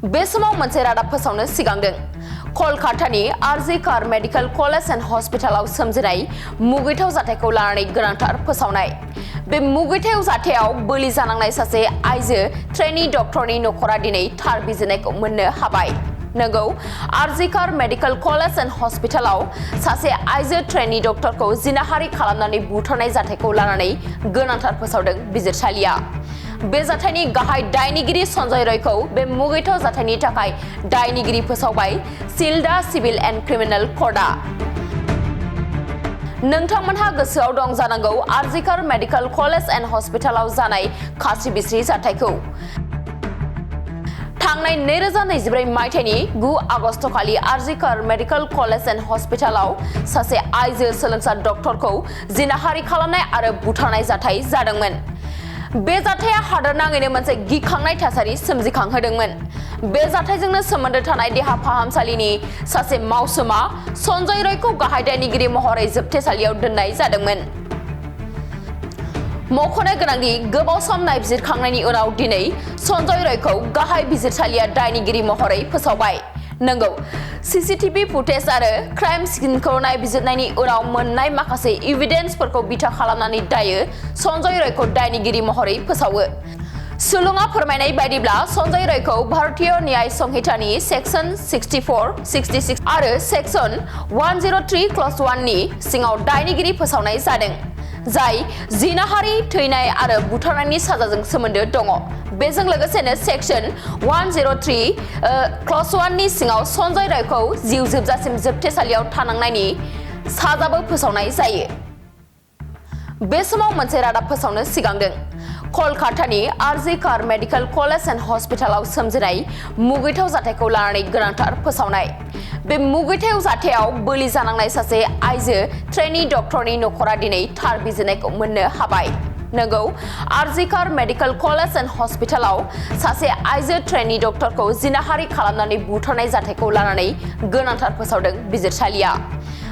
बे समाव मोनसे रादाब फोसावनो सिगांदों। कलकातानि RG Kar medical college and हस्पिटालाव सोमजिनाय मुगैथाव जाथायखौ लानानै गोनांथार फोसावनाय। बे मुगैथाव जाथायाव बोलि जानांनाय सासे आइजो ट्रेनी डक्टरनि नखरा दिनै थार बिजिरनायखौ मोननो हाबाय। नंगौ, RG Kar medical college and हस्पिटालाव सासे आइजो ट्रेनी डक्टरखौ जिनाहारि खालामनानै बुथारनाय जाथायखौ लानानै गोनांथार फोसावदों बिजिरसालिया। बे जाथायनि गाहाय दायनिगिरि सन्जय रयखौ बे मुगैथाव जाथायनि थाखाय दायनिगिरि फोसावबाय सिलदा सिभिल एन्ड क्रिमिनेल कर्टआ। नोंथांमोनहा गोसोआव दं जानांगौ RG Kar medical college and हस्पिटालाव जानाय खास्रि बिस्रि जाथायखौ। थांनाय 2024 मायथाइनि 9 आगस्तखालि RG Kar medical college and हस्पिटालाव सासे आइजो सोलोंसा डक्टरखौ जिनाहारि खालामनाय आरो बुथारनाय जाथाय जादोंमोन। बे जाथाया हादोरनाङैनो मोनसे गिखांनाय थासारि सोमजिखांहोदोंमोन। बे जाथायजोंनो सोमोन्दो थानाय देहा फाहामसालिनि सासे मावसोमा सन्जय रयखौ गाहाय दायनिगिरि महरै जोबथेसालियाव दोननाय जादोंमोन। मख'नो गोनांदि गोबाव सम नायबिजिरखांनायनि उनाव दिनै सन्जय रयखौ गाहाय बिजिरसालिया दायनिगिरि महरै फोसावबाय। नंगौ, सीसीटीवी फुटेज आरो क्राइम सिनखौ नायबिजिरनायनि उनाव मोननाय माखासे एभिडेन्सफोरखौ बिथा खालामनानै दायो सन्जय रयखौ दायनिगिरि महरै फोसावो। सुलुङा फोरमायनाय बायदिब्ला सन्जय रयखौ भारतीय न्याय संहितानि सेक्सन 64, 66 आरो सेक्सन 103(1) नि सिङाव दायनिगिरि फोसावनाय जादों, जाय जिनाहारि, थैनाय आरो बुथारनायनि साजाजों सोमोन्दो दङ। बेजों लोगोसेनो सेक्सन 103(1) नि सिङाव सन्जय रयखौ जिउ जोबजासिम जोबथेसालियाव थानांनायनि साजाबो फोसावनाय जायो। बे समाव मोनसे रादाब फोसावनो सिगांदों। कलकातानि RG Kar medical college and हस्पिटालाव सोमजिनाय मुगैथाव जाथायखौ लानानै गोनांथार फोसावनाय। बे मुगैथाव जाथायाव बोलि जानांनाय सासे आइजो ट्रेनी डक्टरनि नखरा दिनै थार बिजिरनायखौ मोननो हाबाय। नंगौ, RG Kar medical college and हस्पिटालाव सासे आइजो ट्रेनी डक्टरखौ जिनाहारि खालामनानै बुथारनाय जाथायखौ लानानै गोनांथार फोसावदों बिजिरसालिया।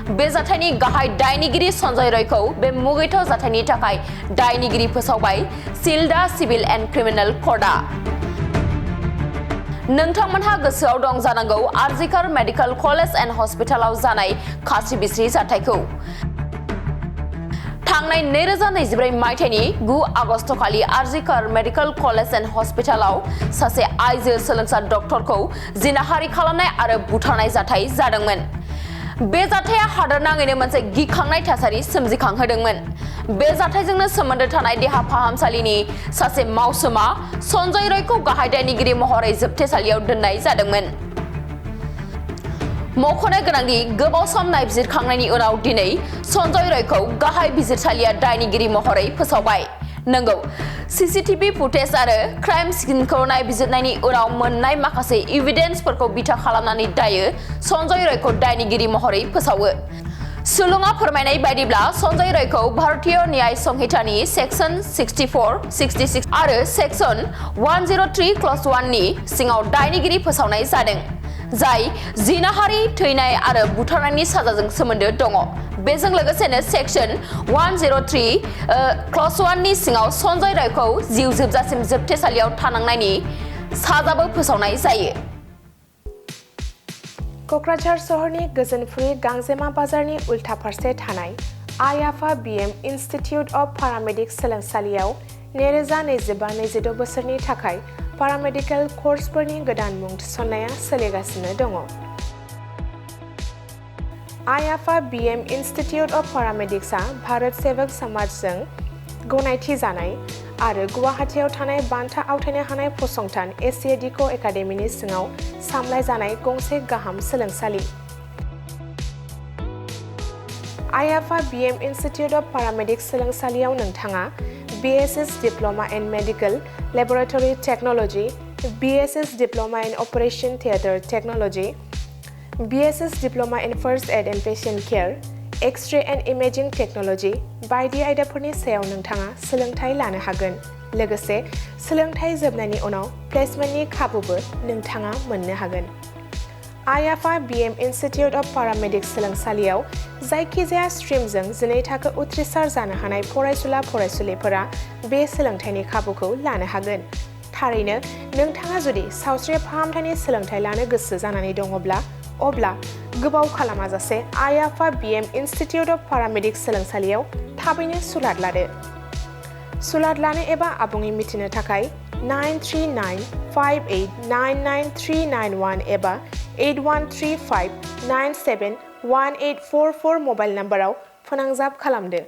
बे जाथायनि गाहाय दायनिगिरि सन्जय रयखौ बे मुगैथाव जाथायनि थाखाय दायनिगिरि फोसावबाय सिलदा सिभिल एन्ड क्रिमिनेल कर्टआ। नोंथांमोनहा गोसोआव दं जानांगौ RG Kar medical college and हस्पिटालाव जानाय खास्रि बिस्रि जाथायखौ। थांनाय 2024 मायथाइनि 9 आगस्तखालि RG Kar medical college and हस्पिटालाव सासे आइजो सोलोंसा डक्टरखौ जिनाहारि खालामनाय आरो बुथारनाय जाथाय जादोंमोन। बे जाथाया हादोरनाङैनो मोनसे गिखांनाय थासारि सोमजिखांहोदोंमोन। बे जाथायजोंनो सोमोन्दो थानाय देहा फाहामसालिनि सासे मावसोमा सन्जय रयखौ गाहाय दायनिगिरि महरै जोबथेसालियाव दोननाय जादोंमोन। मख'नो गोनांदि गोबाव सम नायबिजिरखांनायनि उनाव दिनै सन्जय रयखौ गाहाय बिजिरसालिया दायनिगिरि महरै फोसावबाय। नंगौ, सीसीटीवी फुटेज आरो क्राइम सिनखौ नायबिजिरनायनि उनाव मोननाय माखासे एभिडेन्सफोरखौ बिथा खालामनानै दायो सन्जय रयखौ दायनिगिरि महरै फोसावो। सुलुङा फोरमायनाय बायदिब्ला सन्जय रयखौ भारतीय न्याय संहितानि सेक्सन 64, 66 आरो सेक्सन 103(1) नि सिङाव दायनिगिरि फोसावनाय जादों, जाय जिनाहारि, थैनाय आरो बुथारनायनि साजाजों सोमोन्दो दङ। बेजों लोगोसेनो सेक्सन 103(1) नि सिङाव सन्जय रयखौ जिउ जोबजासिम जोबथेसालियाव थानांनायनि साजाबो फोसावनाय जायो। क'क्राझार सहरनि गोजोनफुरि गांजेमा बाजारनि उल्था फारसे थानाय आइ-आफा बिएम इनस्टिट्युट अफ पारामेडिक्स सोलोंसालियाव 2025-26 बोसोरनि थाखाय पारामेडिकेल कर्सफोरनि गोदान मुं थिसननाया सोलिगासिनो दङ। आइ-आफा बिएम इनस्टिट्युट अफ पारामेडिक्सआ भारत सेवक समाजजों गनायथि जानाय आरो गुवाहाटीआव थानाय बान्था आवथायनो हानाय फसंथान एसिएडिक' एकाडेमिनि सिङाव सामलायजानाय गंसे गाहाम सोलोंसालि। आइ-आफा बिएम इनस्टिट्युट अफ पारामेडिक्स सोलोंसालियाव नोंथाङा BSS diploma in medical laboratory technology, BSS diploma in operation theatre technology, BSS diploma in first aid and patient care, X ray and imaging technology बायदि आयदाफोरनि सायाव नोंथाङा सोलोंथाय लानो हागोन। लोगोसे सोलोंथाय जोबनायनि उनाव प्लेसमेन्टनि खाबुबो नोंथाङा मोननो हागोन। आइ-आफा बिएम इनस्टिट्युट अफ पारामेडिक्स सोलोंसालियाव जायखिजाया स्ट्रिमजों 12 थाखो उथ्रिसार जानो हानाय फरायसुला फरायसुलिफोरा बे सोलोंथायनि खाबुखौ लानो हागोन। थारैनो नोंथाङा जुदि सावस्रि फाहामथायनि सोलोंथाय लानो गोसो जानानै दङब्ला अब्ला गोबाव खालामाजासे आइ आफा BM इनस्टिट्यूट अफ पैरामेडिक्स सोलोंसालियाव थाबैनो सुलाद लादो। सुलाद लानो एबा आबुङै मिथिनो थाखाय 9395899391 एबा 8135971844 मबाइल नम्बराव फोनांजाब खालामदो।